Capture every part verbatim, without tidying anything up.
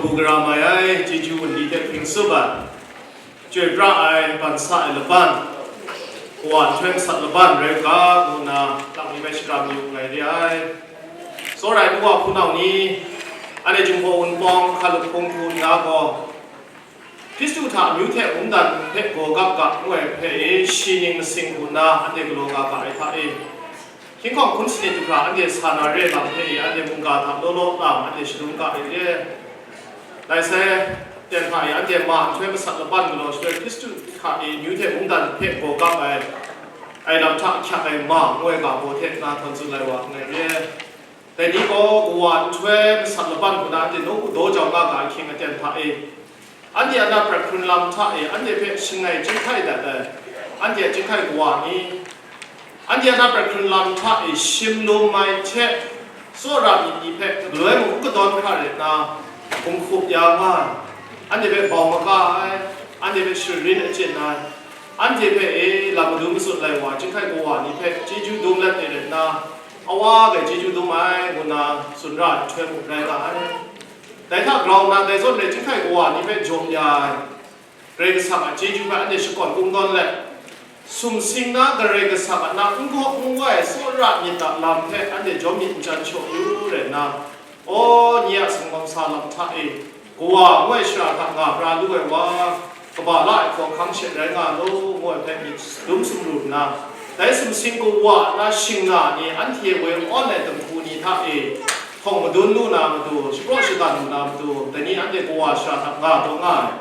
Lu gara mai ai chyeju wunli hte hpring tsup ai, chyoi pra ai, ban sa ai laban, kawa nhtoi masat laban rai u ga, ngu nna, nang myit hpe shakram yu nngai re ai. Tsawra ai nu wa hpunau ni, anhte Jinghpaw Wunpawng hkalup hpung hku nna gaw, Hkristu hta amyu hte mungdan hpe gaw gap ga ngu ai hpe e, shi ning masing hku nna anhte galaw ga ga ai hta e, hkying hkawng hkun sanit du hkra anhte sa na re ai lam hpe e, anhte mungga hta law law lam anhte shadum ga ai re. Dai sai, ten hta e anhte ma nhtoi masat laban galaw shaloi, Hkristu hta e amyu hte mungdan hpe gaw gap ai, ai lam hta ahkyak ai ma ngu ai ga baw hte na htawn tsun lai wa nngai re. Dai ni gaw kawa nhtoi masat laban hku na anhte nawku daw jau nga ga ai hkying aten hta e, anhte a na prat hkrun lam hta e, anhte hpe shangai chyinghkai dat ai, anhte a chyinghkai kawa ni, anhte a na prat hkrun lam hta e shim lum ai hte tsawra myit ni hpe galoi mung n kadawn hkra rai nna, hkum hkup ya nga ai, anhte hpe bau maga ai, anhte hpe sharin achyin ai, anhte hpe e lam madun matsun lai wa chyinghkai kawa ni hpe chyeju dum let ai rai nna, awa gai chyeju dum ai, ngu nna tsun ra ai nhtoi mung rai nga ai. Dai hta grau nna dai zawn re chyinghkai kawa ni hpe jaw ya ai, Karai Kasang a chyeju hpe anhte shakawn kungdawn let, sumsing na Karai Kasang a na n gaw n wai tsawra myit a lam hpe anhte jawm myit n chyan shaw yu rai nna, aw, nye a sumgaw sa lam hta e, kawa ngu ai shara hta nga pra lu ai wa, kaba la ai hkawhkam she rai nga law, ngu ai hpe myit dum sumru nna, dai sumsing kawa na shingna ni anhte woi awn ai dinghku ni hta e, hkawng madun lu na matu, shapraw shadan lu na matu, dai ni anhte kawa shara hta nga taw nga ai.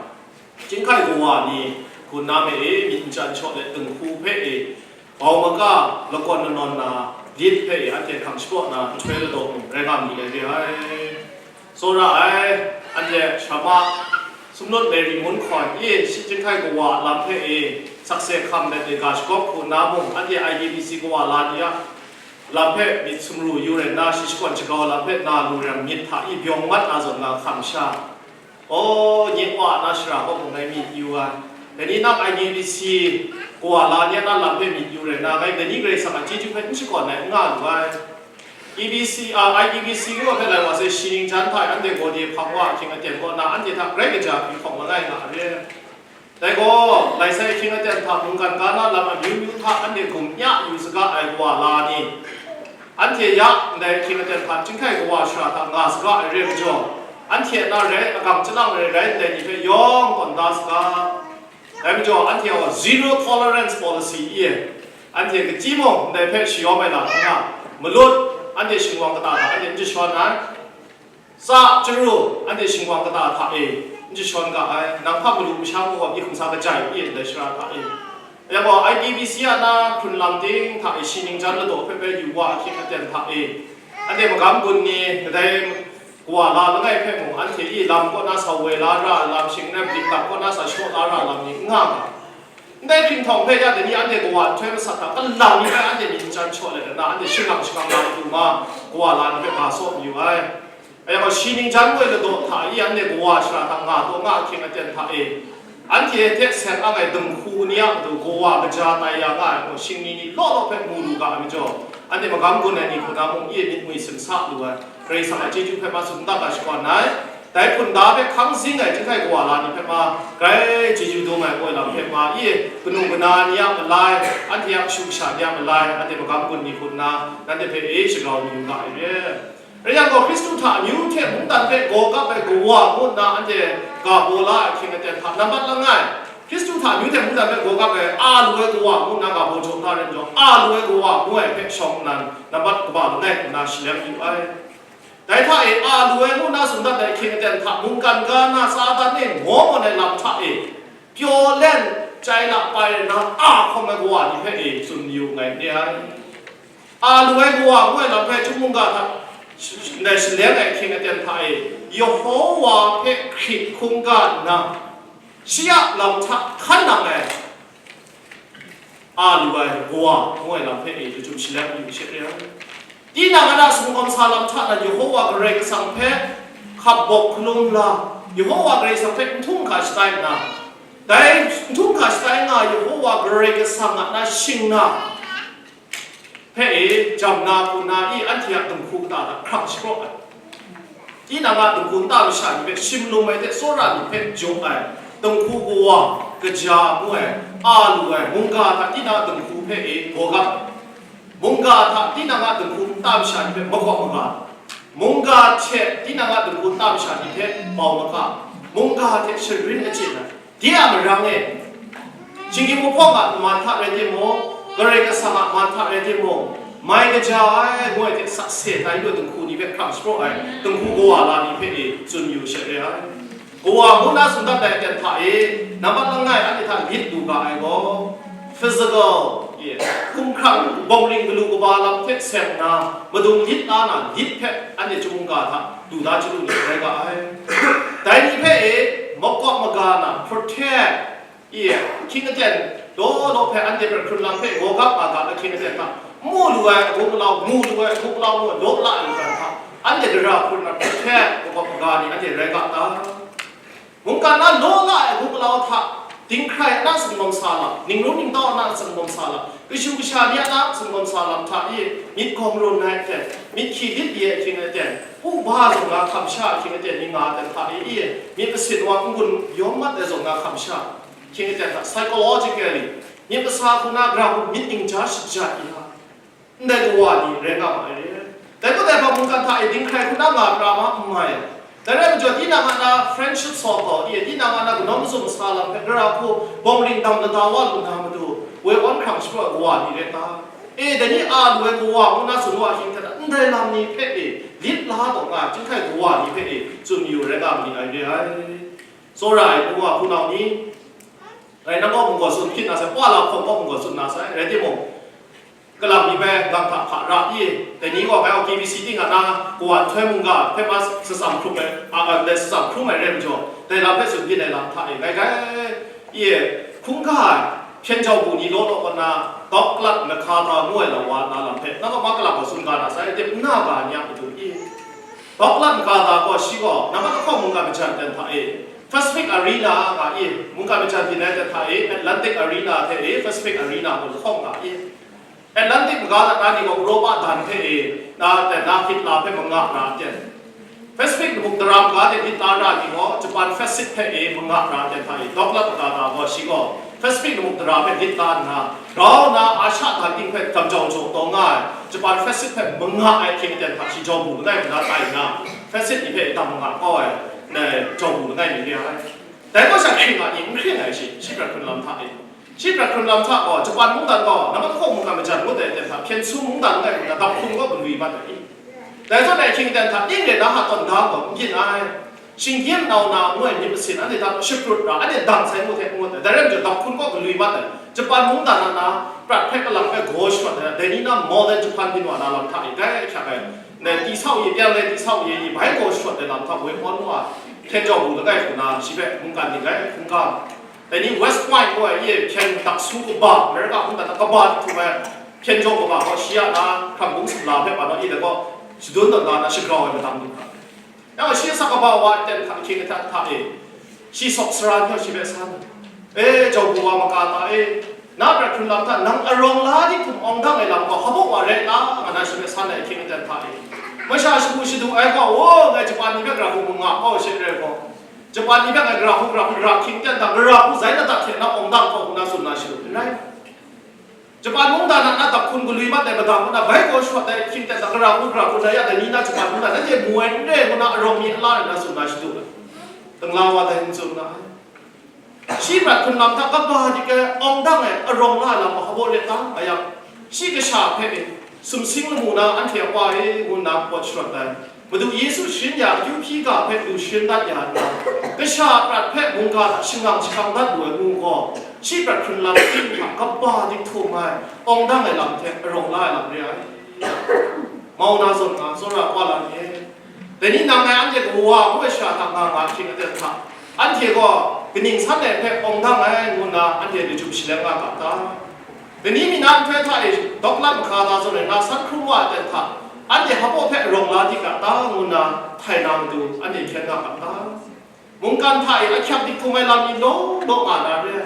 Chyinghkai kawa ni hku na me e, myit n chyan shaw let dinghku hpe e, bau maga, lakawn lanawn na, lit hpe e, anhte hkam shapraw na nhtoi ladaw mung rai nga mi ai re ai. Tsawra ai, anhte Sharma, Sumnut Mary Mun Hkawn e, shi chyinghkai kawa lam hpe e, sakse hkam let e, ga shagawp hku na mung, anhte I T B C kawa la ni a lam hpe myit sumru yu rai nna, shi shakawn shagau lam hpe na lu rai myit hta i byaw mat na zawn na hkam sha. Aw, nye Wa na shara kaw mung ngai myit yu ai. Dai ni nang I T B C kawa la ni a na lam hpe myit yu rai nna, ngai dai ni Karai Kasang a chyeju hpe n shakawn ai, n nga lu ai. E B C, a, I T B C ngu ai hpe lai wa sai, shi ning jan hta e anhte gaw de hpang wa ahkying aten kaw na, anhte hta grai kaja hpyi hkawng langai nga re. Dai gaw, lai sai ahkying aten hta mungkan ga na lam amyu myu hta anhte gum nya yu saga ai kawa la ni, anhte ya ndai ahkying aten hta chyinghkai kawa shara hta nga saga ai re majaw, anhte a na rai, agang chyalang rai, rai ndai ni hpe yawng tawn da saga. Dai majaw, anhte gaw zero tolerance policy i e, anhte kachyi mung ndai hpe shayawm ai lam n nga, malut, anhte shingwang kata hta anhte n jashawn ai. Tsa chyaru, anhte shingwang kata hta e n jashawn ga ai, nang hpa malu masha mung gaw, myit hkum sa kajai i ndai shara hta e. Yang gaw, I T B C a na hkrun lam ting hta e shi ning jan ladaw hpe bai yu wa ahkying aten hta e, anhte magam gun ni, kadai kawa la langai hpe mung, anhte i lam kaw na sa woi la ra ai lam, shing n rai, blik lam kaw na sa shaw la ra ai lam ni n nga ga. Ndai hpinghpang hpe ya dai ni anhte kawa nhtoi masat hta kalang ni bai anhte myit n chyan shaw let nna, anhte shingkang shingkang na matu ma, kawa la ni hpe ga saw mayu ai. Aya gaw, shi ning jan woi ladaw hta i anhte kawa shara hta nga taw nga ahkying aten hta e, anhte hte seng ang ai dinghku ni a matu kawa kaja tai ya nga ai gaw, shingni ni law law hpe mu lu ga ai majaw, anhte magam gun ai ni hku na mung i myit ngwi simsa lu ai. Karai Kasang a chyeju hpe ma tsun da ga shakawn ai. Dai hpunda hpe hkang zing ai chyinghkai kawa la ni hpe ma, grai chyeju dum ai koi lam hpe ma, i kanu kana ni a malai, anhte a kashu kasha ni a malai, anhte magam gun ni hku nna, nanhte hpe e shagrau mayu nga ai re. Rai yang gaw, Hkristu hta amyu hte mungdan hpe gaw kap ai kawa ngu nna anhte ga baw la ai ahkying aten hta nambat langai, Hkristu hta amyu hte mungdan hpe gaw kap ai a lu ai kawa ngu nna ga baw jaw da rai majaw, a lu ai kawa ngu ai hpe shawng nnan nambat kaba langai nna shalem yu ai. Dai hta e a lu ai ngu na tsun dat ai ahkying aten hta mungkan ga na Satan e ngaw mawn ai lam hta e pyaw len chyai la pai na a hkawm ai kawa ni hpe e tsun yu nngai n re ai. A lu ai kawa ngu ai lam hpe chyum mungga hta sh- sh- ndai shaleng ai ahkying aten hta e Yehowa hpe hkrit hkungga nna shi a lam hta hkan nang ai a lu ai kawa ngu ai lam hpe e jahtum shalem yu she re ai. Tinang a na sumkawm sa lam hta nan Yehowa Karai Kasang hpe hkap bawk hkalum la, Yehowa Karai Kasang hpe n htung hka shatai nna, dai n htung hka shatai nga Yehowa Karai Kasang a na shingna hpe e jam na hku na i anhte a dinghku kata hta hkrang shapraw ai. tinang a dinghku nta masha ni hpe shim lum ai hte tsawra ni hpe jung ai, dinghku kawa, kaja ngu ai, a lu ai, mungga hta tinang a dinghku hpe e gaw gap ai. Mungga hta tinang a dinghku nta masha ni hpe makawp maga, mungga hte tinang a dinghku nta masha ni hpe bau maka, mungga hte sharin achyin ai, de a marang e, shinggyim mahpawng a man hta rai timung, Karai Kasang a man hta rai timung, mai kaja ai ngu ai hte sakse tai lu dinghku ni hpe hkrang shapraw ai dinghku kawa la ni hpe e tsun yu she re ai. Kawa ngu na tsun dat ai aten hta e, nambat langai anhte hta lit lu ga ai gaw, physical, ye, hkumhkrang bawngring galu kaba lam hte seng nna, madung lit la na lit hpe anhte chyum mungga hta du da chyalu ni rai ga ai. Dai ni hpe e, makawp maga na, protect, ye, ahkying aten, law law hpe anhte hpe hkrun lam hpe gaw gap nga ga ahkying aten hta, mu lu ai agung alau, mu lu ai agung alau, mu law la ai hta, anhte dara hkrun na protect, makawp maga ni anhte rai ga ta? Mungkan na law la ai agung alau hta, dinghkrai na sumlawm sa lam, ningrung ningtau na sumlawm sa lam, kashu kasha ni a na sumlawm sa lam hta e, myit gawng run ai aten, myit hkyi lit li ai ahkying aten, hpu ba zawn na hkam sha ahkying aten ni nga ai hta e, myit masin wa n-gun yawm mat ai zawn na hkam sha ahkying aten hta, psychologically, myit masa hku na gara hku myit ning ja shaja i na, ndai kawa ni rai nga ma ai re. Dai gaw dai hpa mungkan hta e dinghkrai hku na nga pra ma n mai. Dai rai majaw, tinang a na friendship circle, e, tinang a na kanawn mazum masa lam hpe gara hku bawngring dam lada wa lu na matu, woi awn hkrang shapraw ai kawa ni rai ta? E, dai ni a lu ai kawa ngu na tsun wa ahkying hte, ndai lam ni hpe e, lit la taw nga ai, chyinghkai kawa ni hpe e, tsun yu rai nga ma ni ai re ai. Tsawra ai kawa hpunau ni, ngai nang kaw mung gaw tsun hpyi na sai, wa la hpawng kaw mung gaw tsun na sai, rai timung, kalang mi bai ngang hta hpa ra i, dai ni gaw ngai gaw K B C ting a na, kawa nhtoi mungga hpe ma satsam hkrum ai, a, a, dai satsam hkrum ai rai majaw, dai lam hpe tsun byin ai lam hta e, ngai gai, i, hkungga ai, hpyen jau bu ni law law kaw na, Douglas MacArthur ngu ai lawa na lam hpe, nang gaw ma kalang gaw tsun ga na sai, tep n na ga ni a matu i, Douglas MacArthur gaw shi gaw, nambat lahkawng mungkan majan ten hta e, Pacific Arena nga i, mungkan majan byin ai ten hta e, Atlantic Arena hte e, Pacific Arena ngu lahkawng nga i, Atlantic maga dat na ni gaw Europa dan hpe e, na ten na Hitler hpe manga na ten, Pacific namuk dara maga de lit la ra ni gaw, Japan fascist hpe e manga ra ten hta e, Douglas MacArthur gaw shi gaw Pacific namuk dara hpe lit la nna, grau nna Asha dan ting hpe damjau jaw taw nga ai, Japan fascist hpe manga ai hkying aten hta shi jau mu langai nna tai nna, fascist ni hpe dam manga kau ai, e, jau mu langai mi re ai. Dai gaw sha hkring a ni, n hkring ai shi, shi prat hkrun lam hta e. Shi prat hkrun lam hta gaw, Japan mungdan gaw, nambat lahkawng mungkan majan ngut ai aten hta, hpyen su mungdan langai nna, dap hkum gaw galwi mat ai. Dai zawn e, ahkying aten hta, ning rai na ha tawn da gaw, n byin ai. Shinggyim nau na ngu ai myit masin, anhte hta shaprut ra, anhte dang sai ngut hte n ngut ai. Dai rai majaw, dap hkum gaw galwi mat ai. Japan mungdan na na, prat hpe kalang hpe gaw shawt ai, dai ni na modern Japan byin wa na lam hta e, gai ahkyak ai. Dai တည်ဆောက်ရေး, ပြန်လည်တည်ဆောက်ရေး bai gaw shawt ai lam hta woi awn wa, hpyen jau bu langai hku na, shi hpe mungkan ni gai hkungga. Dai ni West Point gaw e, hpyen daksu kaba, America hkungga na kaba htum ai, hpyen jau kaba gaw shi a na, hkram bung sumla hpe pa na, i dai gaw, shadun tawn la na, shagrau ai madang ni hta. Ya, shi asak kaba wa ten hta, ahkying aten hta e, shi sawk sara hpe shi hpe san, e, jau bu wa maka ta e, na prat hkrun lam hta, nang arawng la di hkum awng dang ai lam gaw, hpa baw wa rai ta, nga na shi hpe san ai ahkying aten hta e, masha shagu shadu ai gaw, o, ngai Japan ni hpe gara hku manga kau she re gaw, Japan ni hpe ngai gara hku, gara hku, gara hkying ten hta, gara hku zai ladat hte na awng dang hkau ngu na tsun na shadu, n rai. Japan mungdan a na dap hkum galwi mat ai madang ngu na, bai gaw shawt ai hkying ten hta, gara hku, gara hku rai ya, dai ni na Japan mungdan nanhte mu ai n re ngu na, arawng mi a la ai na tsun na shadu ai. Tangla wa dai n tsun na ai. Shi prat hkrun lam hta kaba dik ai, awng dang ai, arawng la ai lam gaw hpa baw re ta, nga yang, shi kasha hpe e, sumsing lamu na anhte a Wa e, ngu nna pawt sharawt ai. Madu Yesu sharin ya akyu hpyi ga hpe lu sharin dat ya nna, kasha a prat hpe mungga hta shangang jahkang dat lu ai ngu gaw, shi prat hkrun lam ting hta kaba dik htum ai, awng dang ai lam hte arawng la ai lam re ai. Mau na zawn nga, tsawra wa la ni e. Dai ni nang ngai anhte kawa ngu ai sha hta nga nga hkying aten hta, anhte gaw kaning san ai hpe awng dang ai ngu nna anhte lachyum shaleng nga ga ta? Dai ni mi na nhtoi hta e, Douglas MacArthur zawn e na san hkrum wa ai ten hta, anhte hpa baw hpe arawng la di ga ta ngu nna htai na matu anhte hkyen nga ga ta? Mungkan hta e ahkyak dik htum ai lam ni law law nga na re,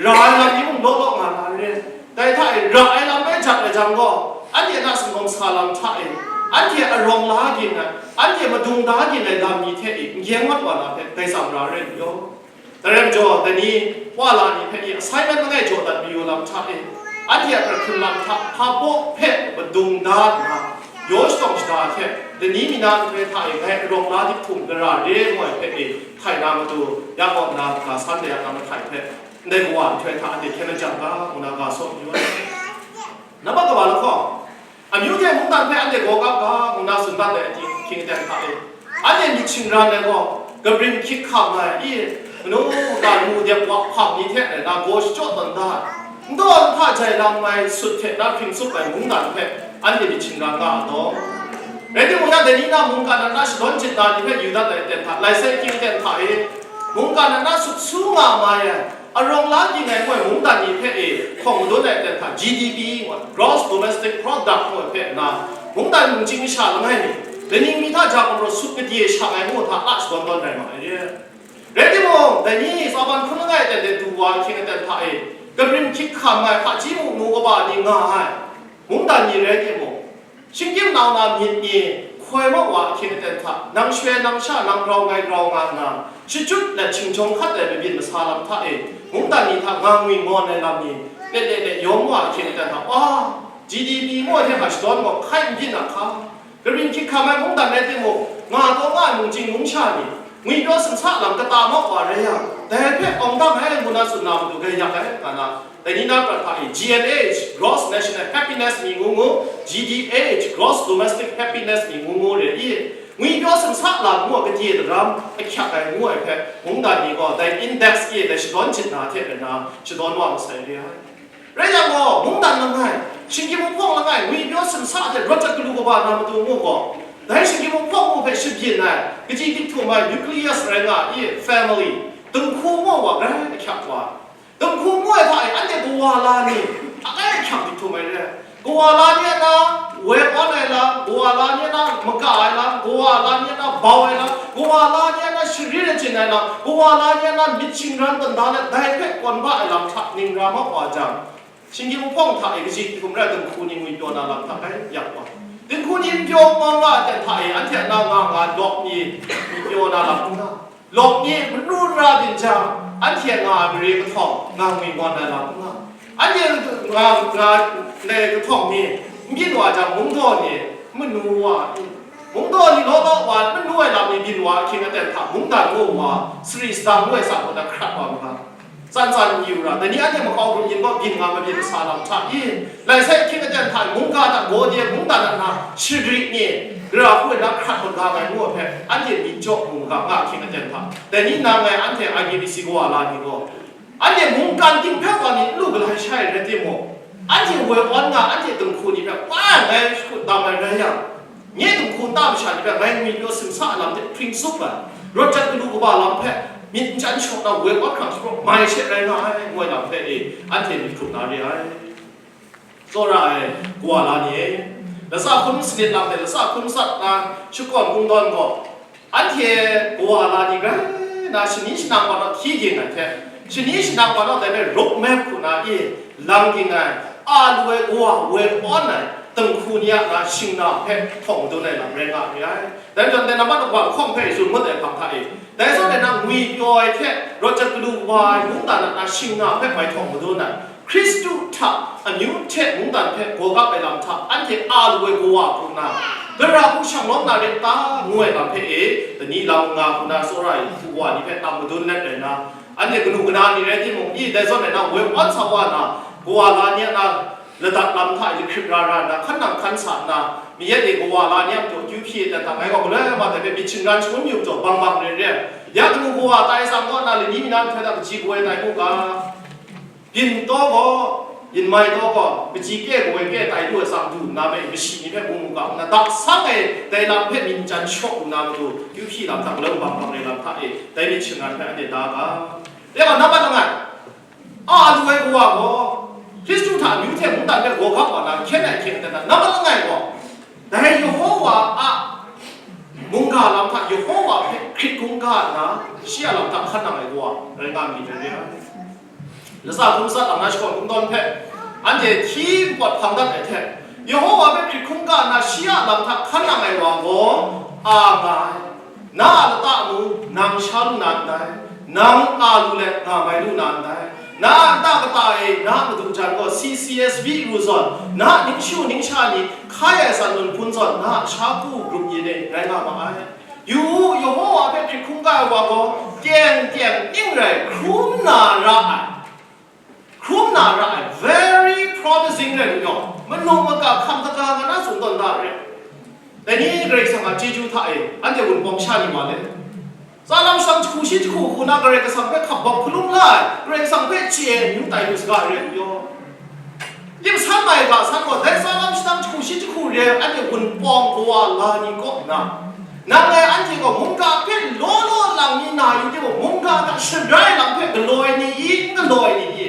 ra ai lam ni mung law law nga na re. Dai hta e ra ai lam rai jat ai jang gaw, anhte na sumlawm sa lam hta e, Anhte arawng la ging ai, anhte madung da ging ai lam ni hte i n gyeng mat wa na hpe grai tsam ra rai n yaw. Dai rai majaw, dai ni wa la ni hpe i assignment langai jaw dat mayu lam hta e, anhte a hkrai hkrun lam hta hpa baw hpe madung da nna, yaw shadawng shada hte, dai ni mi na nhtoi hta e ngai arawng la dip htum gara re ngu ai hpe i htai na matu, ya kaw nna ga san de ya na mahtai hpe, ndai kawa nhtoi hta anhte hkyen a jang ga, ngu na ga saw mayu ai. Nambat kaba lahkawng, amyu hte mungdan hpe anhte gaw kap ga, ngu na tsun dat ai ahkying aten hta e, anhte myit shingran ai gaw, kabrim hkyik hkam ai i, manu, ga, mu, dep, wak hpang ni hte rai na gaw shachyaw tawn da ai, n daw n hta jai lam ai sut hte na hpring tsup ai mungdan hpe anhte myit shingran nga a taw. Rai timung, ya dai ni na mungkan na na shadawn jit na ni hpe yu dat ai aten hta, lai sai ahkying aten hta e, mungkan na na sut su nga mai ai, arawng la ging ai ngu ai mungdan ni hpe e hkawng madun ai aten hta, G D P, Gross Domestic Product ngu ai hpe na, mungdan mungchying masha langai mi, laning mi hta ja gumrawt sut kadye shang ai ngu hta la shadawn tawn rai ma ai re. Rai timung, dai ni tsaban hkrum langai aten hte du wa ahkying aten hta e, kabrim hkyik hkam ai hpaji mu nu kaba ni nga ai mungdan ni rai timung, shinggyim nau na myit ni hkoi mat wa ahkying aten hta, nang shwe, nang sha, nang grau, ngai grau nga nna, shachyut let shingjawng hkat ai mabyin masa lam hta e, mungdan ni hta nga ngwi ngawn ai lam ni, let let let yawm wa ahkying aten hta, wa, G D P ngu ai hte hkra shadawn gaw hkai n byin a hka? Kabrim hkyik hkam ai mungdan rai timung, nga taw nga ai mungchying mungsha ni, ngwipyaw simsa lam kata mat wa rai yang, dai hpe awng dang ai ngu na tsun na matu grai yak ai, nga na, dai ni na prat hta e, G N H, Gross National Happiness mi ngu ngu, G D H, Gross Domestic Happiness mi ngu ngu re i, ngwipyaw simsa lam ngu a kadye daram ahkyak ai ngu ai hpe, mungdan ni gaw dai index e dai shadawn jit na hte rai na, shadawn wa masai re ai. Rai yang gaw, mungdan langai, shinggyim nhpawng langai, ngwipyaw simsa hte rawt jat galu kaba na matu ngu gaw, dai shinggyim nhpawng ngu hpe shabyin ai, kaji dip htum ai nucleus rai nga i, family, dinghku ngu wa grai ahkyak wa. Dinghku ngu ai hta e, anhte kawa la ni, agrai ahkyak dip htum ai re. Kawa la ni a na woi awn ai lam, kawa la ni a na maka ai lam, kawa la ni a na bau ai lam, kawa la ni a na sharin achyin ai lam, kawa la ni a na myit shingran tawn da let dai hpe kawn ba ai lam hta ning ra mat wa jang, shinggyim nhpawng hta e kaji hkum rai dinghku ni ngwipyaw na lam hta grai yak wa. Dinghku ni n pyaw n mawn ra ai hta e anhte a na nga nga lawk ni ngwipyaw na lam n nga. Lawk ni manu ra byin jang, anhte a nga ai mare kahtawng nga ngwi ngawn ai lam n nga. Anhte nga, nga ndai kahtawng ni n byin wa jang, mungdaw ni manu wa i, mungdaw ni law law wa manu ai lam ni byin wa ahkying aten hta, mungdan ngu wa, sari sadang ngu ai sa kaw na hkrat wa ma ga. Tsan tsan n yu ra, dai ni anhte makau hkrum yin gaw byin nga mabyin sa lam hta i, lai sai ahkying aten hta mungga hta gaw de mungdan a na shingri ni, gara hku na hkrat maga ai ngu ai hpe, anhte myit jaw mu maga nga ahkying aten hta, dai ni nang ngai anhte I P B C kawa la ni gaw, anhte mungkan ting hpe wa mi n lu galai shai rai timung, anhte woi awn nga, anhte dinghku ni hpe pa ai ngai shakut dam ai rai yang, nye dinghku nta masha ni hpe ngai ngwipyaw simsa ai lam hte hpring tsup ai, rawt jat galu kaba lam hpe myit n chyan shawk na woi awn hkrang shapraw mai she rai nga ai, ngu ai lam hpe e, anhte myit hkrup na re ai. Tsawra ai kawa la ni e, latsa hkun sanit lam hte latsa hkun sat na shakawn kungdawn gaw, anhte kawa la ni grai na shani shanang wa naw hti ging ai hte, shani shanang wa naw dai hpe road map hku na i lang ging ai, a lu ai kawa woi awn ai dinghku ni a na shingna hpe htawng madun ai lam rai nga re ai. Dai majaw, dai nambat kaba lahkawng hpe tsun ngut ai hpang hta e, dai zawn e na ngwipyaw ai hte rawt jat galu wa ai mungdan a na shingna hpe mai htawng madun ai, Hkristu hta amyu hte mungdan hpe gaw kap ai lam hta anhte a lu ai kawa hku nna, gara hku shang lawm na rai ta, ngu ai lam hpe e, dai ni lam nga hku na tsawra ai hku wa ni hpe tam madun let rai na, anhte kanu kana ni rai timung, i dai zawn rai na, woi awn sa wa na, kawa la ni a na, ladat lam hta i lahkrip ra ra nna, hkan nang hkan sa nna, mi yet e kawa la ni a matu akyu hpyi ai dan hta, ngai gaw galoi ma dai hpe myit shingran shangun yu majaw, bang bang re re ai. Ya kanu kawa tai tsang kaw nna, lani mi na nhtoi hta kaji kawoi tai mu ga? Byin taw gaw, yin mai taw gaw, kaji ke kawoi ke tai lu ai tsang du nna me, kashi ni hpe mu mu ga nna, dak sang e dai lam hpe myit n chyan shaw nna matu, kyu hpyi lam hta, galoi bang bang re lam hta e, dai myit shingran hpe anhte da ga. Dai wa, nambat langai, a lu ai kawa gaw, Hkristu hta amyu hte mungdan hpe gaw kap wa na, hkyen ai hkyen dan na, nambat langai gaw, dai Yehowa a mungga lam hta Yehowa hpe hkrit hkungga nna, shi a lam hta hkan nang ai kawa rai nga myit dai re ai. Latsa hkun sat lang na shakawn kungdawn hpe, anhte hti npawt hpang dat ai hte, Yehowa hpe hkrit hkungga nna shi a lam hta hkan nang ai wa gaw, a nga ai. Na a lata mung nang sha lu na ndai, nang a lu let nga mai lu na ndai. Na a nta kata e na a madu jan gaw C C S V ru zawn, na a ningshu ningsha ni hkai ai san nun hpun zawn, na a sha ku grup yin e rai nga ma ai. Yu u, Yehowa hpe hkrit hkungga ai wa gaw, teng teng ning rai hkrum na ra ai. Hkrum na ra ai, very promising rai lu yaw, manu maka hkam kaga nga na tsun tawn da re. Dai ni Karai Kasang a chyeju hta e, anhte wunpawng sha ni wa le. Tsalam shang jahku shi jahku hku na Karai Kasang hpe hkap bawk hkalum la ai, Karai Kasang hpe chye ai amyu tai lu saga re lu yaw. Lim san mai ga san gaw, dai tsalam shang jahku shi jahku re ai, anhte wunpawng kawa la ni kaw na, nang e anhte gaw mungga hpe law law lang mi na yu timung, mungga hta sharai lam hpe galaw ai ni i, n galaw ai ni i?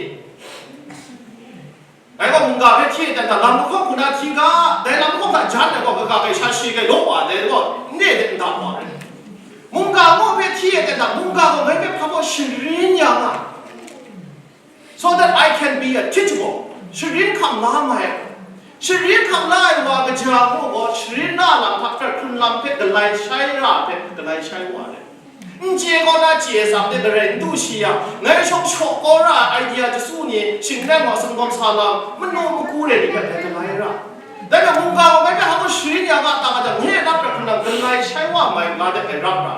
Ngai gaw mungga hpe hti e ten hta, lam lahkawng hku na hti ga, dai lam lahkawng hta jan ai gaw, kaga kai sha shi gai law wa, dai gaw n re de n da wa rai. Mungga gaw hpe hti e ten hta, mungga gaw ngai hpe hpa baw sharin ya nga. So that I can be a teachable. Sharin hkam la mai. Sharin hkam la ai wa kaja mung gaw, sharin na lam hta prat hkrun lam hpe galai shai ra hpe galai shai wa ai. N chye kaw na chye tsam de garai n du shi yang, ngai shawng shaw kau ra ai idea jasu ni, shingkang wa sumgawm sa lam, manu maku re ni hpe galai ra. Dai hpe mungga gaw ngai hpe hpa baw sharin ya nga ta ga jang, nye na prat hkrun lam galai shai wa mai nga de ai rap ra.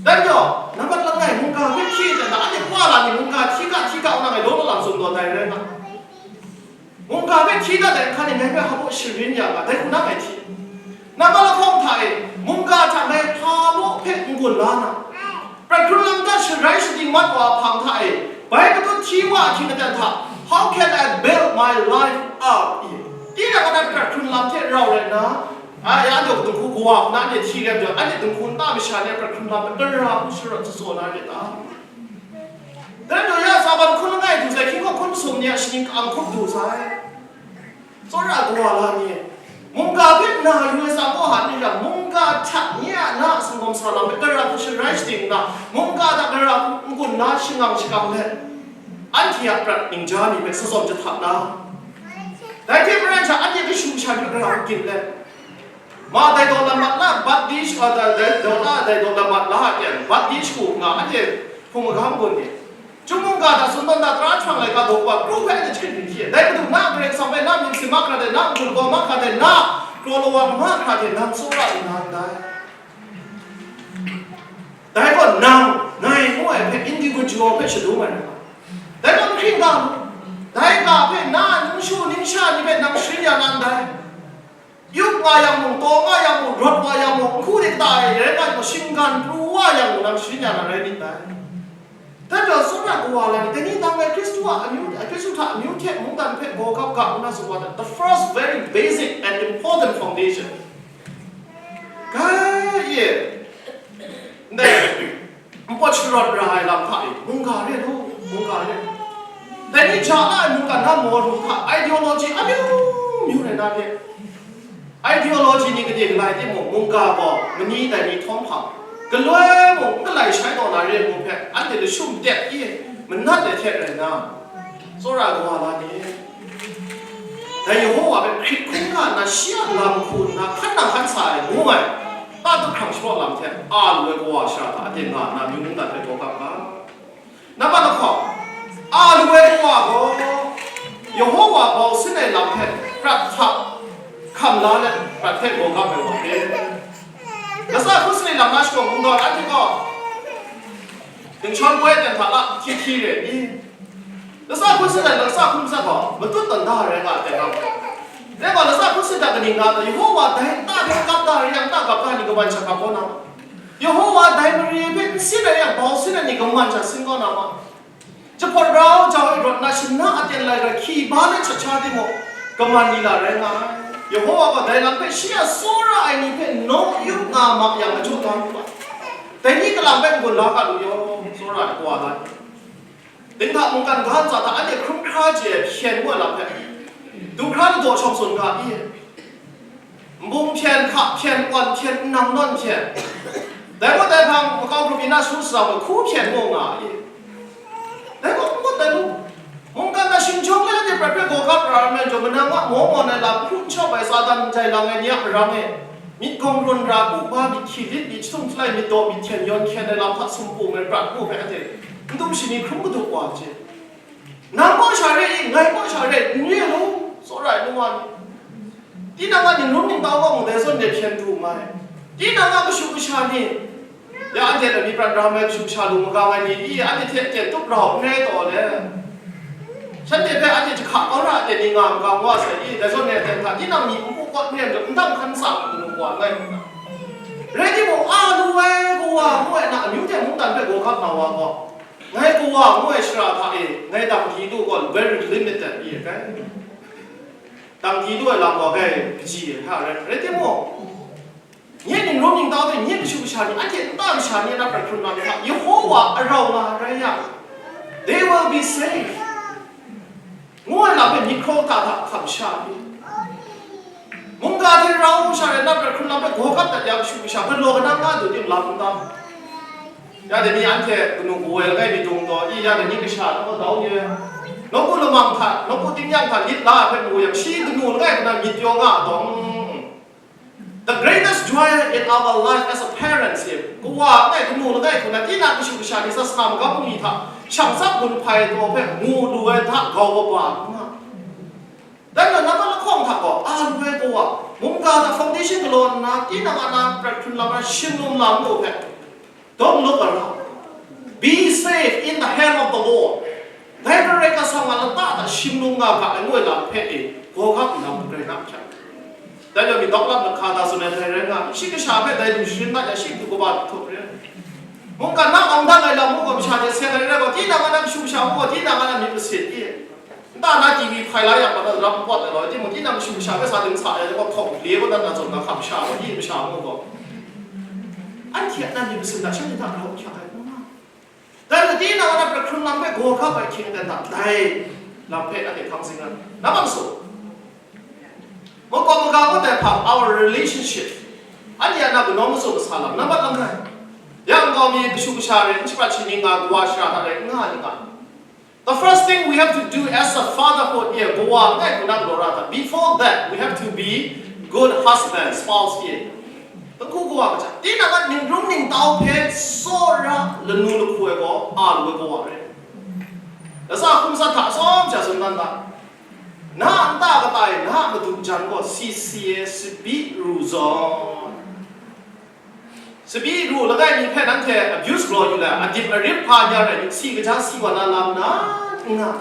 Dan gaw, nambat langai mungga hpe hti e ten hta, anhte kwa la ni mungga hti ga hti ga nang e law law lang tsun tawn ai rai nga. Mungga hpe hti dat ai hkan e ngai hpe hpa baw sharin ya nga, dai hku na ngai hti. Nambat lahkawng hta e, mungga hta ngai hpa baw hpe n-gun la na, prat hkrun lam hta sharai shating mat wa ai hpang hta e, bai matut hti wa ahkying aten hta, how can I build my life up? Tinang a prat hkrun lam hte rau rai nna, a, ya, anhte dinghku kawa hku na anhte hti rem jang, anhte dinghku nta masha ni a prat hkrun lam hpe gara hku sharawt tsatsaw na re ta? Dan gaw ya, tsaban hkun langai du sai, hkying hkawk hkun masum ni a shaning ka-ang hkup du sai. Tsawra ai kawa la ni, mungga hpe na yu ai tsa kaw hta ni ram, mungga hta nye a na a sumgawm sa lam hpe gara hku sharai shating nna, mungga hta gara hku n-gun na shangang shakam let, anhte a prat ningja ni hpe sa zawn jahta na, dai hte maren sha anhte kashu kasha ni hpe gara hku gin let, ma dai daw lam mat la, bat di sh-, a, dai, dai daw la, dai daw lam mat la a teng, bat di shagu nga, anhte hpung magam gun ni, Chyum mungga hta sumpan da, tara jahprang laika daw wa, kru hpe anhte jahkrit byin hti ai. Dai Madu, na Karai Kasang hpe na myit si mahkra de, na n-gun gaw mahkra de, na kraw lawa mahkra de, nang tsawra lu na ndai. Dai gaw nang, ngai ngu ai hpe individual hpe shadum ai rai nga. Dai gaw n hkring ga mu. Dai ga hpe na ningshu ningsha ni hpe nang sharin ya na ndai. Yup nga yang mung, taw nga yang mung, rawt wa yang mung, nhku de kata e rai nga yang mung, shinggan pru wa yang mung, nang sharin ya na rai nit dai. Dai gaw, tsawra ai kawa la ni, dai ni nang ngai Hkristu a amyu, Hkristu hta amyu hte mungdan hpe gaw gap ga nna tsun wa dat, the first very basic and important foundation. Ga e, ndai, npawt sharawt ra ai lam hta e, mungga re law, mungga re. Dai ni ja la ai mungga na maw lu hta, ideology amyu myu rai na hte, ideology ni gade galai timung, mungga gaw mani dai ni htawm hpang, galoi mung n galai shai taw na re ai hpe, anhte lashum tep i, manat ai hte rai nna, tsawra ai kawa la ni, dai Yehowa hpe hkrit hkungga nna, shi a lam hku nna hkan nang hkan sa ai ngu ai, ta dahkrang shapraw lam hte a lu ai kawa shara hta aten nga nna, amyu mungdan hpe gaw gap ga. Nambat lahkawng, a lu ai kawa gaw, Yehowa bau sin ai lam hpe prat hta hkam la let, prat hpe gaw gap ai wa re. Latsa hku sanit lam na shakawn kungdawn anhte gaw, dingshawng poi ten hta la hti hti re i? Latsa hku sanit ai latsa hku matsat gaw, matut tawn da ai rai nga ai ten hta. Dai gaw, latsa hku sanit ai kaning nga ta, Yehowa dai nta hpe gap da ai yang, nta gap da ai ni kaban shahkam kaw na ma? Yehowa dai mare hpe n sin ai yang, bau sin ai ni kaman sha sin kau na ma? Jahpawt rau jau e rawt na, shana aten lai rai hkyi ba let shat sha timung, kaman ni la rai nga ai. Yehowa gaw dai lam hpe shi a tsawra ai ni hpe naw yup nga ma yang, ajaw da lu ai. Dai ni kalang hpe n-gun la ga lu yaw, tsawra ai kawa la ni. Dinghta mungkan ga ntsa hta anhte hkrum hkra chye ai hpyen ngu ai lam hpe, du hkra ladaw shawng tsun ga i? Nbung hpyen, hka hpyen, awn hpyen, nnang nawn hpyen. Dai gaw dai hpang makau grup yin na shu sara gaw hku hpyen ngu nga i? Dai gaw n mat ai lu. Mungkan na shing jawng le anhte prat hpe gaw gap ra ai, Manang a maw mawn ai lam hkrum shawp ai Satan jai lang ai ni a marang e, myit gawng run ra, kuba myit hkyi lit, myit jahtum jahtai, myit daw myit hten yawn hkyen ai lam hta sumpu ai prat pu hpe anhte n dum shani hkrum kadu wa hte, nang gaw sha re i, ngai gaw sha re, n re law, tsawra ai nu wa ni, tinang a ningrum ningtau gaw mung dai zawn de hpyen du mai. Tinang a kashu kasha ni, ya anhte na mi prat ram ai kashu kasha lu magang ai ni, i anhte hte ten tup rau n rai taw le. Shanhte hpe anhte jahka kau ra ai ni nga magang wa sai i, dai zawn e ten hta, tinang myi npu kawt n rai majaw, ndang hkan tsang ai manu wa ngai nna. Rai timung, a lu ai kawa ngu ai na amyu hte mungdan hpe gaw gap na wa gaw, ngai kawa ngu ai shara hta e, ngai dang di lu gaw very limited i ai kai. Dang di lu ai lam gaw kai kaji ai hta rai, rai timung, nye ningrum ningtau hte nye kashu kasha ni, anhte nta masha ni na prat hkrun na hta, Yehowa arau nga rai yang, they will be safe. Ngu ai lam hpe myit hkraw ta hta hkam sha ai. Mungga hte rau sha rai na prat hkrun lam hpe gaw kap dat ya kashu kasha hpe law kanang nga du tim lam n tam. Ya dai ni anhte kanu kaw ai langai mi dung taw i, ya dai ni kasha nawku dau ni ai, nawku lamang hta, nawku tingnyang hta lit la ai hpe mu yang, shi kanu langai hta myit pyaw nga ai taw, mm, the greatest joy in our life as a parents, e, kawa langai, kanu langai hku na, tinang kashu kasha ni sasana magam bungli hta shang tsap gun hpai taw hpe mu lu ai hta grau kaba n nga. Dai gaw, nambat lahkawng hta gaw, a lu ai kawa, mungga hta foundation galaw nna, tinang a na prat hkrun lam ai shing lum lam lu hpe, don't look around. Be safe in the hand of the Lord. Dai Karai Kasang a lata hta shing lum nga ga ai ngoi lam hpe e, gaw gap nna mung rai na hkyak. Dai gaw, mi dawk lam lahka hta tsun ai hpe rai nga, shi kasha hpe dai lu sharin dat ya, shi du kaba htup re. Mungkan na awng dan ai lam mu gaw, masha hte seng ai rai gaw, tinang a na kashu kasha mu gaw, tinang a na myit masin i. Nta na T V hpai la yang, mada ram n pawt ai law, timung, tinang mashu masha hpe sa ding sa ai, hkawng le kaw dan na zawn na hkam sha, wa di masha mu gaw, anhte a na myit masin hta shanhte hta grau n hkyak ai, dai gaw tinang a na prat hkrun lam hpe gaw hkap ai hkying dan hta, dai lam hpe anhte hkang zing ai. Nambat masu, makawp maga kaw dai hpang, our relationship, anhte a na kanaw matsaw masa lam, nambat langai, yang gaw mi kashu kasha rai, n shaprat shi ni nga, kawa shara hta rai, n nga ni nga. The first thing we have to do as a fatherhood, ye, kawa langai hku na galaw ra hta. Before that, we have to be good husband, spouse, ye. Tanghku kawa kaja, tinang a ningrum ningtau hpe tsawra lanu lahku ai gaw, a lu ai kawa rai. Lasa hkum sat hta atsawm sha tsun dan ga, na a nta kata e na a madu jan gaw si si e, sabi ru zawn. Sabi ru langai mi hpe nanhte abuse galaw yu let, adip arip hpa ni a rai, si kaja si wa na lam na n nga.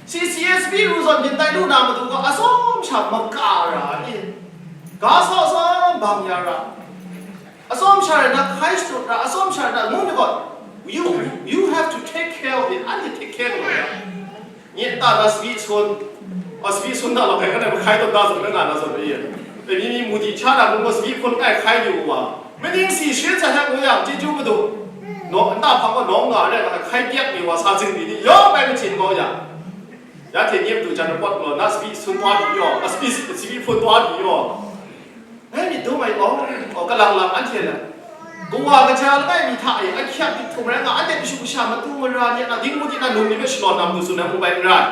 Si si e, sabi ru zawn myit tai lu na matu gaw, atsawm sha maka ra i, ga sa atsawm bang ya ra, atsawm sha rai na hkai shadut ra, atsawm sha rai na ngu myit gaw, you, you have to take care of it, anhte take care of it. Nye nta na sabi sun, a, sabi sun na lau hkai, kanai mahkai tawn da zawn, na nga na zawn, e, e, mi, mi mu di cha na mung gaw, sabi hpun kai hkai yu wa, maning si sharin sa hta ngu yang, chyeju madu, naw, nta hpang gaw nawng nga re, hkai pyak mi wa, sa zing mi ni yawng bai machyin kau yang, ya hte nye madu jan report gaw, na sabi sun taw mi yaw, a, sabi, sabi hpun taw mi yaw. Ngai myit dum ai gaw, gaw, kalang lang anhte na, kawa kaja langai mi hta e ahkyak dik htum rai nga, anhte kashu kasha matu mara ni a na, dingbu di na num ni hpe shalawn na matu tsun ai mung bai n rai.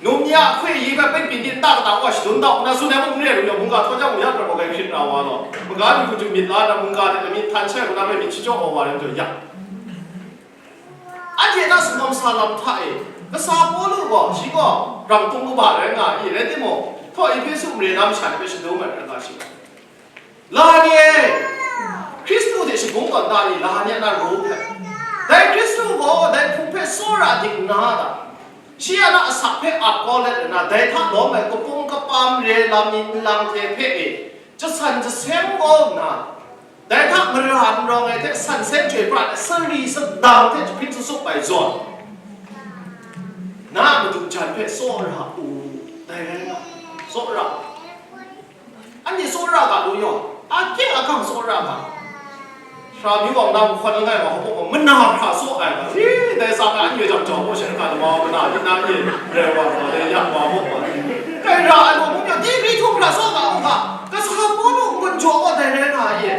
Num ni a ahkoi yi hpe peng byin di nta kata wa shadun dau nna tsun ai mung n re lu yang, mungga htaw jang mung ya prat gaw, grai hkrit na wa law, maga ni hku jung myit la na, mungga hte lamyit htan shai hku na hpe myit shachyaw wa wa rai majaw ya. Anhte na sumsawm sa lam hta e, kasa Pawlu gaw, shi gaw rang tung kaba rai nga i, rai timung, htaw Ehpesu mare na masha ni hpe shadum ai rai nga shi. La ni e, Hkristu hte shagun tawn da i, la ni a na ru hpe, dai Hkristu gaw dai Hpung hpe tsawra dik nna ta? Shi a na asak hpe ap kau let nna, dai hta lawm ai kapum kapam re lam ni nlang hte hpe e, jasan jaseng kau nna, dai hta mara n rawng ai hte san seng chyoi pra ai sari sadang hte jahpring sasup ai zawn, na a madu jan hpe tsawra u, dai rai nga, tsawra. Anhte tsawra ga lu yaw, akye akang tsawra ga. Sara myu wang na nhkawn langai wa hkawk gaw, mana hkra tsaw ai ga, hi, dai tsa na anhte jang jau gaw, shanhka lama wa mana myit na ye, rai wa, wa, dai yak wa, muk wa. Kai ra ai gaw, mung yaw, dingri htum hkra tsaw ga u ga, kasa Pawlu n-gun jaw gaw dai rai nga ai e.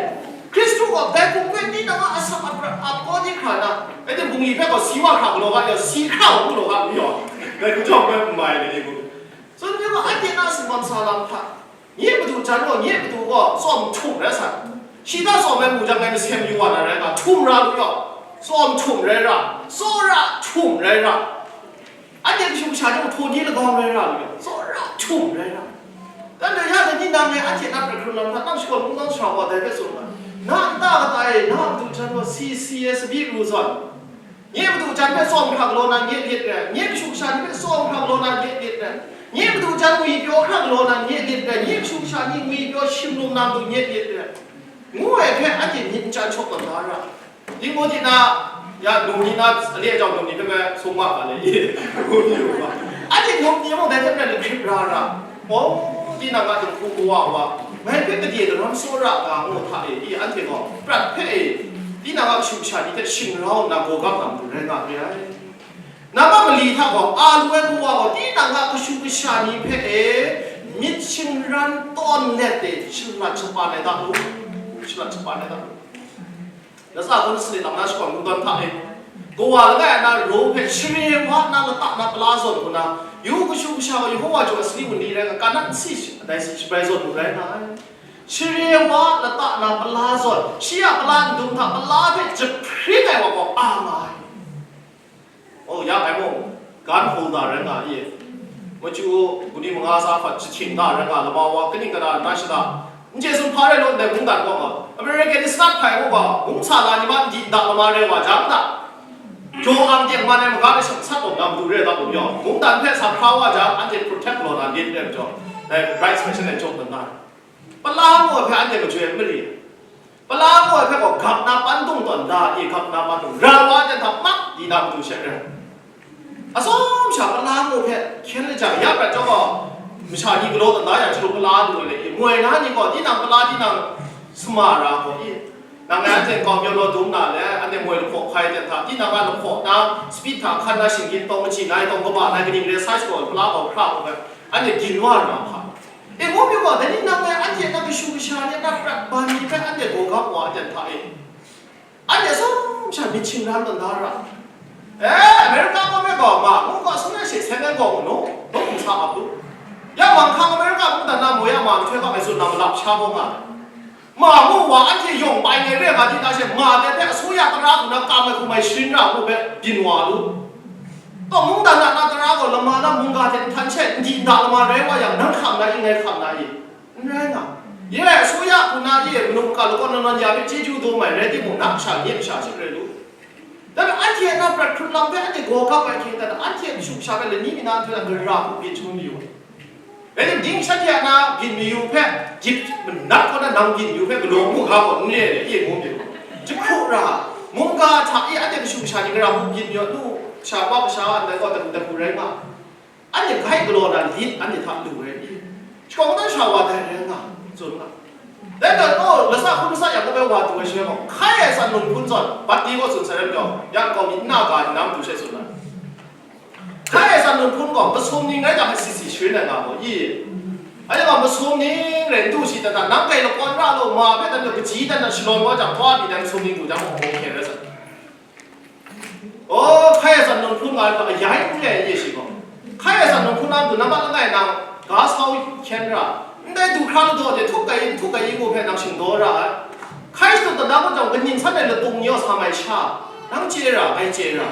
Hkristu gaw dai hpung hpe tinang a asak aprat ap kau di hkra na, rai timung, bungli hpe gaw si wa hkra galaw ga yaw, si hkra wa galaw ga n yaw, dai hku jawng hpe n mai ai ni gaw. Tsun yu Anhte na singmawm sa lam hta, nye madu jan gaw, nye madu gaw tsawm htum rai sa. Shi hta tsawm ai mu jang, ngai masem yu wa na rai nga, htum ra lu yaw, tsawm htum rai ra, tsawra htum rai ra. Anhte kashu kasha ni htaw ni lagaw rai ra lu yaw, tsawra htum rai ra. Dan dai ya dai ni nang e anhte na prat hkrun lam hta nang shakawn kungdawn sara wa dai hpe tsun ai. Na nta kata e, na madu jan gaw si si e sabi ru zawn, nye madu jan hpe tsawm hkra galaw na nye lit rai, nye kashu kasha ni hpe tsawm hkra galaw na nye lit rai, nye madu jan ngwi pyaw hkra galaw na nye lit rai, nye kashu kasha ni ngwi pyaw shim lum na matu nye lit rai, ngu ai hpe anhte myit n chyan shawk tawn da ra. Timoti na, ya, num ni na, ale jau num ni hpe sung ma ga le, num ni u ga. Anhte num ni mung dai hte maren lahkrip ra ra. Oh, tinang a dinghku kawa wa, ngai hpe gade daram tsawra ga ngu hta e, i anhte gaw prat hpe e, tinang a kashu kasha ni hte shing rau nna gaw gap na matu rai nga re ai. Nang a mali hta gaw, a lu ai kawa gaw, tinang a kashu kasha ni hpe e, myit shingran tawn let e, shalat shapan ai da lu, shalat shapan ai da lu. Latsa hkun sanit lam na shakawn kungdawn hta e, kawa langai a na ro hpe share wa na lata na pala zawn hku na, yu kashu kasha wa Yehova jaw ai sali wunli rai nga, kana nsi dai si shabrai zawn lu rai nga ai. Share wa lata na pala zawn, shi a pala ndum hta pala hpe jahpring ai wa gaw a nga ai. Oh, ya ngai mung, gan hkung da rai nga i. Machyu, guni manga sa hkat jahting da rai nga, lama wa kaning kana na shada, n chye sum hpa rai law ndai mungdan gaw nga, American ni sanat hpai gaw, mung sa la ni ma n di nda lama rai wa jang da, jaw ang teng man ai maga ni shang sat awng na matu re da lu yaw, mungdan hpe sa hkra wa jang, anhte protect law na lit re majaw, dai bright special and job dan na. Pala ngu ai hpe anhte majoi ai mari. Pala ngu ai hpe gaw gap na pan dung tawn da i, gap na pan dung ra wa ai hta mak di na matu she rai. Atsawm sha pala ngu hpe hkyen lajang ya prat chyawm gaw, masha ni galaw tawn da yang, hkyen pala du ai le i, moi na ni gaw tinang pala tinang sama ra gaw i, nang ngai anhte nkau myawm law dum na le, anhte moi lahpaw hkai ten hta, tinang a lahpaw na, speed hta hkan na, shinggyim tawng, machyi na, tawng kaba na, kaning re sai shaw, pala gaw hkra hkra, anhte ginwa ra hpa. E, ngu pyi gaw, dai ni nang e anhte na kashu kasha ni na prat ban ni hpe anhte gaw gap wa ai ten hta e, anhte atsawm sha myit shingran tawn da ra. E, America gaw me gaw, ma, ngu gaw, sum na she seng ai gaw, nu, nu, n sa ap lu. Ya, manghkang America mungdan na moi a ma nhtoi gaw, ngai tsun na malap sha gaw nga ai. Ma mu wa anhte yawng bai ngai re nga di ta she, ma de hpe asuya tara hku na kam ai hkum ai sharin ra hku hpe byin wa lu. Kaw mungdan a na tara gaw lama na mungga hte nhtan she n di nda lama rai wa yang, nang hkam na i, ngai hkam na i? N rai nga. Ye, asuya hku na i, manu maka lakawn nawn ya hpe chyeju dum ai rai timung, na kasha nye masha hte rai lu. Dan anhte a na prat hkrun lam hpe anhte gaw gap ai hkying dan, anhte a kashu kasha hpe lani mi na nhtoi a gara hku byin shangun mayu ai. Rai tim, ding shanhte a na byin mayu hpe, gyit manat kaw na nang byin mayu hpe galaw mu ga gaw n re ai, e mu mayu. Jahkru ra, mungga hta e anhte kashu kasha ni gara hku byin mayu, nu, sha wa kasha ndai gaw, dagu dagu rai nga. Anhte gai galaw na lit anhte hta lu ai i? Shakawn dan sha wa dai rai nga, tsun nga. Dai gaw, oh, latsa hkun matsat yang kabai wa du ai shaloi gaw, hkai ai tsan lung hpun zawn, bat di gaw tsun sai rai majaw, yang kau myit n na ga ni na matu she tsun ai. Hkai ai tsan lung hpun gaw, masum ning rai jang, si si sharin ai nga gaw i? Anhte gaw masum ning rai n du shi dan hta, nang kai lakawn ra law, ma hpe dan hta, kaji dan hta shalawn kau jang, hpa ni dan masum ning du jang, hkawng hkyen rai sai. Oh, hkai ai tsan lung hpun nga ai hpe ayai n re ai ye shi gaw. Hkai ai tsan lung hpun a matu nambat langai nang ga sau hkyen ra, ndai du hkra ladaw de htup kai, htup kai ngu hpe nang shingdaw ra ai. Hkai shatup dat na mung jang, kaning san ai latung ni gaw sa mai sha, nang chye ra, ngai chye ra.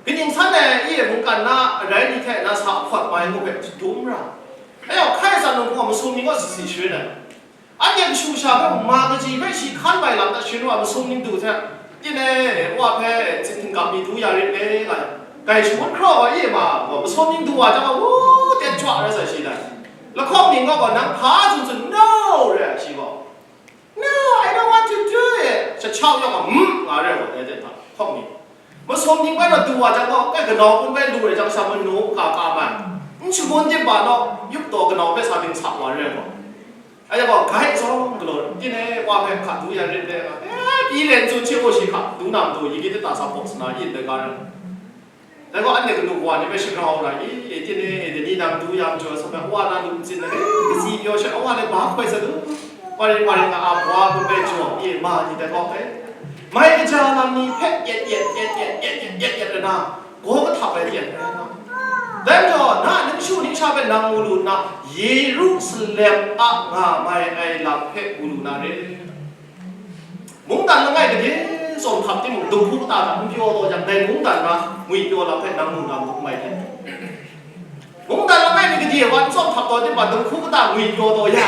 Kaning san ai i mungkan na arai ni hte na sa ahpawt mai ngu hpe dum ra. Ayau, hkai ai tsan lung hpun gaw masum ni gaw si si sharin ai. Anhte kashu kasha hpe ma kaji hpe shi hkan bai lam hta sharin wa masum ning du hte, tine, wa hpe tsin htingkap mi du ya rit le, nga, gai shangun hkraw wa ye ma, gaw masum ning du wa jang gaw, wu, tet chwa rai sai shi dai. Lahkawng ning gaw, gaw, nang hpa tsun tsun, no, re ai shi gaw, no, I don't want to do it, shachau yawng gaw, mm, nga re ai gaw, dai tet hta, lahkawng ning. Masum ning bai naw du wa jang gaw, kai kanau hpun bai lu rai jang sha manu ka ka mai. N shangun dim ba naw, yup taw kanau hpe sa ding sa wa re ai gaw. Aja gaw, gai tsawng galaw, tine wa hpe hka du ya rit le nga, eh, pyi len tsun hte gaw shi hka du na matu, yi gyi data sa hpaw sana yin dai ga rai. Dai gaw, anhte kanu kawa ni hpe shagrau ra i, e, tine, e, dai ni nang du ya majaw sa hpe, wa na lu ntsin na, e, katsi pyaw she, awa le ba hkoi sa du, wa ring wa ring nga a, wa hpe bai jaw, e, ma ni dai gaw, e, mai kaja lam ni hpe yet yet, yet yet, yet yet, yet yet, na, gaw kahtap ai yet rai nga. Dai majaw, na ningshu ningsha hpe nang mu lu nna, Yerusalem a nga mai ai lam hpe mu lu na re. Mungdan langai gade tsawm hkap timung, dinghku kata hta n pyaw taw jang, dai mungdan na ngwipyaw lam hpe nang mu na mu mai hte. Mungdan langai mi gade wa n tsawm hkap taw timung, dinghku kata ngwipyaw taw ya.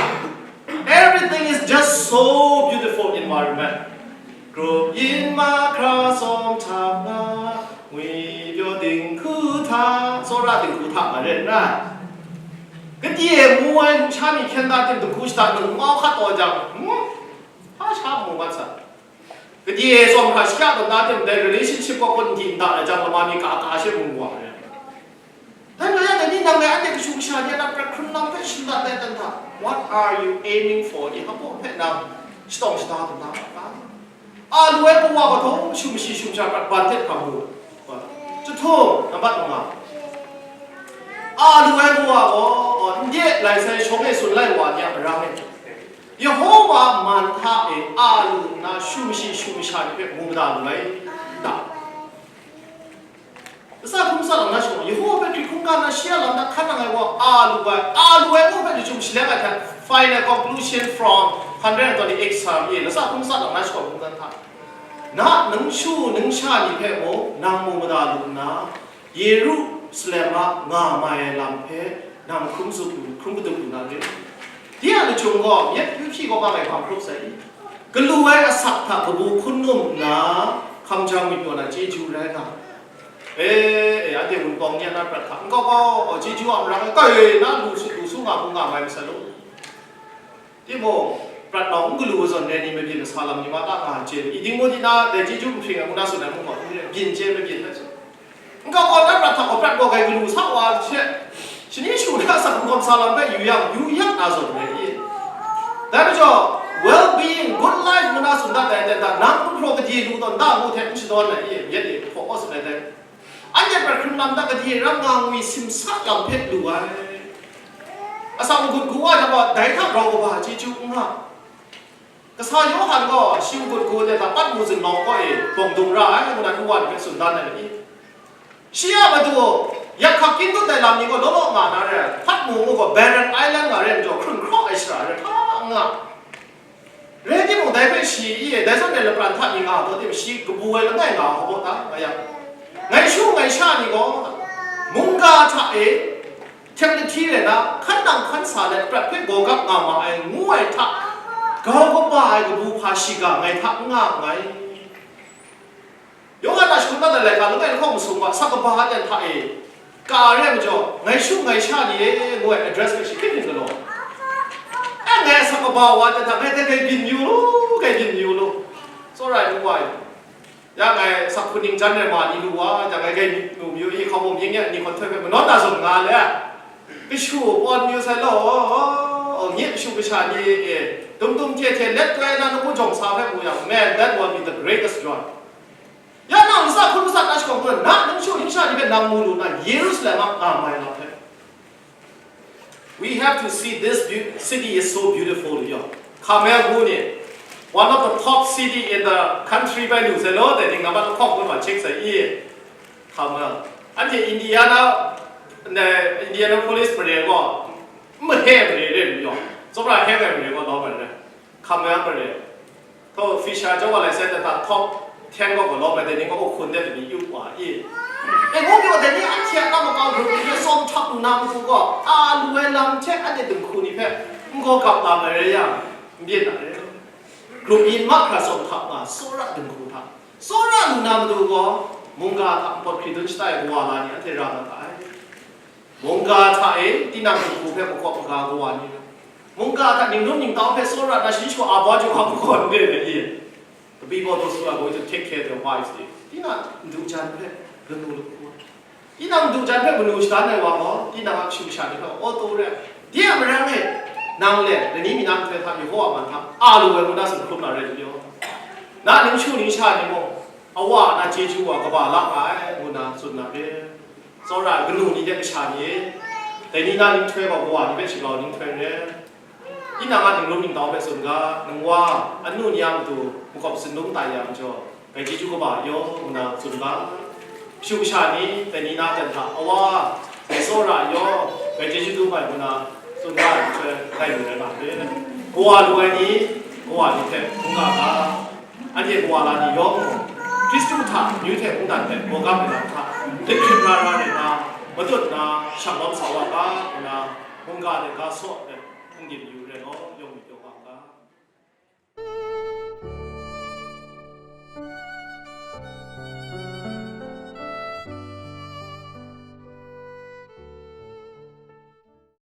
Everything is just so beautiful environment. Grup yin mahkra tsawm hta nga, ngwipyaw dinghku hta, tsawra dinghku hta nga ren rai. Gade mu ai lusha mi hkyen da tim dinghku shada nang mau hkat taw jang, hmm? Hpa sha mu mat sa. Gade tsawm hkra shakya tawn da tim dai relationship kaw kun di nta ai jang lama mi ka ka she mu wa ren. Dai majaw, dai ni nang le anhte kashu kasha ni a prat hkrun lam hpe shingdat ai dan hta, what are you aiming for? I hpa hpe nang shatawng shada tawn da ra ta? A lu ai kawa gaw htaw, shumshi shumsha prat ban hte hkam mu. Chyahtum, nambat manga. A lu ai kawa gaw, n de lai sai shawng e tsun lai wa ni a marang e, Yehowa man hta e a lu nna shumshi shumsha ni hpe mu mada lu ai ta? Lasa hkrum sa lang na shawng, Yehowa hpe hkrit hkungga na shi a lam hta hkan nang ai wa a lu ai, a lu ai mu hpe jahtum shaleng ai hte, final conclusion from hundred and twenty-eight Psalm e, lasa hkrum sa lang na shawng hkungga hta, na ningshu ningsha ni hpe mung nang mu mada lu nna, Yerusalem a nga mai ai lam hpe nang hkrum zup lu, hkrum katup lu na re. Di a lachyum gaw, myit hpyi gaw nga ai hpang hkrup sai i? Galu ai asak hta kabu hkun num nna, hkamjang myit yaw na chyeju rai nga. E, e, anhte Wunpawng ni a na prat hta, nkau kau, chyeju a marang e, kai na lu su, lu su nga mu nga mai masat law. Timung, prat nau n galu zawn re ni mabyin masa lam ni ma ta nga chye, i dingmu di na, dai chyeju nhpring ai ngu na tsun ai mung gaw, byin chye mabyin hpe tsun. Nkau kau na prat hta gaw prat gaw kai galu sa wa hte, shani shu na asak n gawm sa lam hpe yu yang, yu yang na zawn re i? Dai majaw, well-being, good life ngu na tsun dat ai, dai hta, nang gumhpraw gade lu tawn da ngu hte n shadawn ai i? Myit e, hpaw kaw tsun ai dai. Anhte prat hkrung lam hta gade ram nga ngwi simsa lam hpe lu ai. Asak magut gu wa jang gaw, dai hta grau kaba chyeju n nga. Kasa Yawhan gaw shi magut gu de hta Patmu zunlawng kaw e bawng dung ra ai, ngu na nu wa ni hpe tsun dan ai ni? Shi a matu, yak hkak kyin dut ai lam ni gaw law law nga na re ai, Patmu ngu gaw barren island nga re ai majaw, hkrun hkraw ai shara re hpa n nga. Rai timung, dai hpe shi i e, dai zawn e lapran hta mi nga taw tim, shi kabu ai langai nga hkawm ta nga yang, ngai shu ngai sha ni gaw, mungga hta e, hten lahti rai na, hkan nang hkan sa let prat hpe gawgap nga ma ai, ngu ai hta, grau kaba ai kabu hpa shiga ngai hta n nga nngai. Yawhan a shagun dat ai laika langai lahkawng masum ga, asak kaba aten hta e, ka re ai majaw, ngai shu ngai sha ni e, ngu ai address hpe shi hpyi hpyi galaw. E, ngai asak kaba wa aten hta, ngai dai kai byin yu lu, kai byin yu lu. Tsawra ai nu wa e. Ya ngai asak hpun ningjan ai ma ni lu wa, ya ngai kai nu mayu i, hkawm mung mying ya ni hkawn htoi hpe manawn na zawn nga le. Kashu pawn mayu sai law, nye kashu kasha ni e, tum tum hte hte let koi na, ngu jawng sa hpe mu yang, man, that will be the greatest joy. Ya nang ntsa hkun matsat na shakawn hkun, na ningshu ningsha ni hpe nang mu lu nna, Yerusalem a nga mai lam hpe. We have to see this beau- city is so beautiful, yo. Carmel ngu ni, one of the top city in the country bai lu sai law, dai ting na mat lahkawng hkun ma check sai i. Carmel. Anhte Indiana, na, Indianapolis mare gaw, n mahe mare re lu yawng, tsawra he ai mare gaw lawm ai re. Hkam ya mare. Tho, Fisher chyawm wa lai sai, dai hta top ten gaw galaw ai, dai ni gaw hkun de ni yu wa i. E, ngu pyi wa, dai ni anhte a na makau grup ni hpe tsawm htak lu na matu gaw, a lu ai lam hte anhte dinghku ni hpe n gaw gap la ai rai yang, n byin na re. Grup yin mahkra tsawm htak nga, tsawra dinghku hta. Tsawra lu na matu gaw, mungga hta npawt hkri dun shata ai kawa la ni anhte ra nga ga ai. Mungga hta e, tinang dinghku hpe makawp maga kawa ni rai. Mungga hta ninglum ningtau hpe tsawra na shi shawa a baw jaw hkap makawp n re ai. The people, those who are going to take care of their wives, tinang ndu jan hpe lanu lahku ai. Tinang ndu jan hpe manu shadan ai wa gaw, tinang a kashu kasha ni hpe aw taw re ai. Dai a marang e, nang le, lani mi na nhtoi hta, Yehowa man hta, a lu ai ngu na tsun hkrum na rai lu yaw. Na ningshu ningsha ni mung, a wa a na chyeju wa kaba la nga ai, ngu na tsun na re. Tsawra ai kanu ni de kasha ni e, dai ni na ninghtoi gaw kawa ni hpe shagau ninghtoi re. Tinang a ninglum ningtau hpe tsun ga, nang wa, anu ni a matu makawp tsun lung tai yang majaw, ngai chyeju kaba yaw nna tsun ga. Kashu kasha ni dai ni na jan hta, a wa, Tsawra yawng, grai chyeju dum ai ngu na, tsun da ai nhtoi, rai lu rai nga hte, kawa lu ai ni, kawa ni hte hkungga ga, anhte kawa la ni yawng mung, Hkristu hta amyu hte mungdan hpe gawgam ai lam hta, lit hkrit ra ra rai na, matut na, shang lawm sa wa ga, ngu na, hkungga de ga saw ai hpe, hpungdim yu rai law, yawng myit pyaw wa ga.